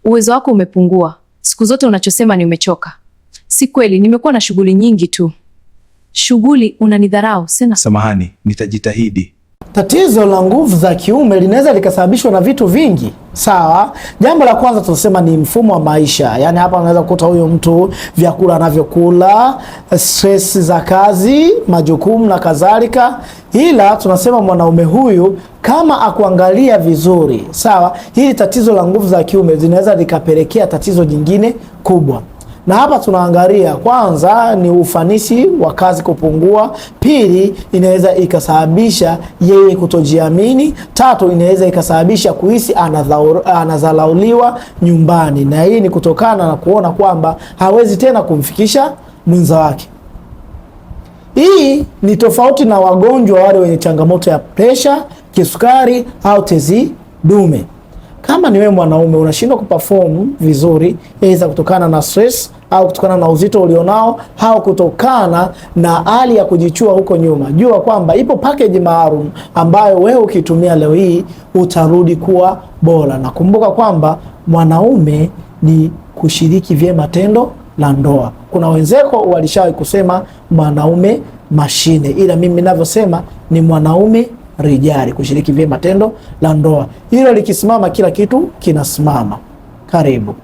Uwezo wako umepungua. Siku zote unachosema ni umechoka. Si kweli, nimekuwa na shughuli nyingi tu. Shughuli? Unanidharau sina. Samahani, nitajitahidi. Tatizo la nguvu za kiume linaweza likasababishwa na vitu vingi. Sawa. Jambo la kwanza tunasema ni mfumo wa maisha, yaani hapa unaweza kukuta huyo mtu vyakula anavyokula, stress za kazi, majukumu na kadhalika. Ila tunasema mwanaume huyu kama akuangalia vizuri, sawa, hili tatizo la nguvu za kiume zinaweza likapelekea tatizo jingine kubwa na hapa tunaangalia kwanza ni ufanisi wa kazi kupungua, pili inaweza ikasababisha yeye kutojiamini, tatu inaweza ikasababisha kuhisi anadharauliwa nyumbani, na hii ni kutokana na kuona kwamba hawezi tena kumfikisha mwenza wake. Hii ni tofauti na wagonjwa wale wenye changamoto ya presha, kisukari au tezi dume. Kama ni wewe mwanaume unashindwa kuperform vizuri, aidha kutokana na stress au kutokana na uzito ulionao au kutokana na hali ya kujichua huko nyuma, jua kwamba ipo package maalum ambayo wewe ukitumia leo hii utarudi kuwa bora. Na kumbuka kwamba mwanaume ni kushiriki vyema tendo la ndoa. Kuna wenzeko walishawahi kusema mwanaume mashine, ila mimi ninavyosema ni mwanaume rijali, kushiriki vyema tendo la ndoa. Hilo likisimama, kila kitu kinasimama. Karibu.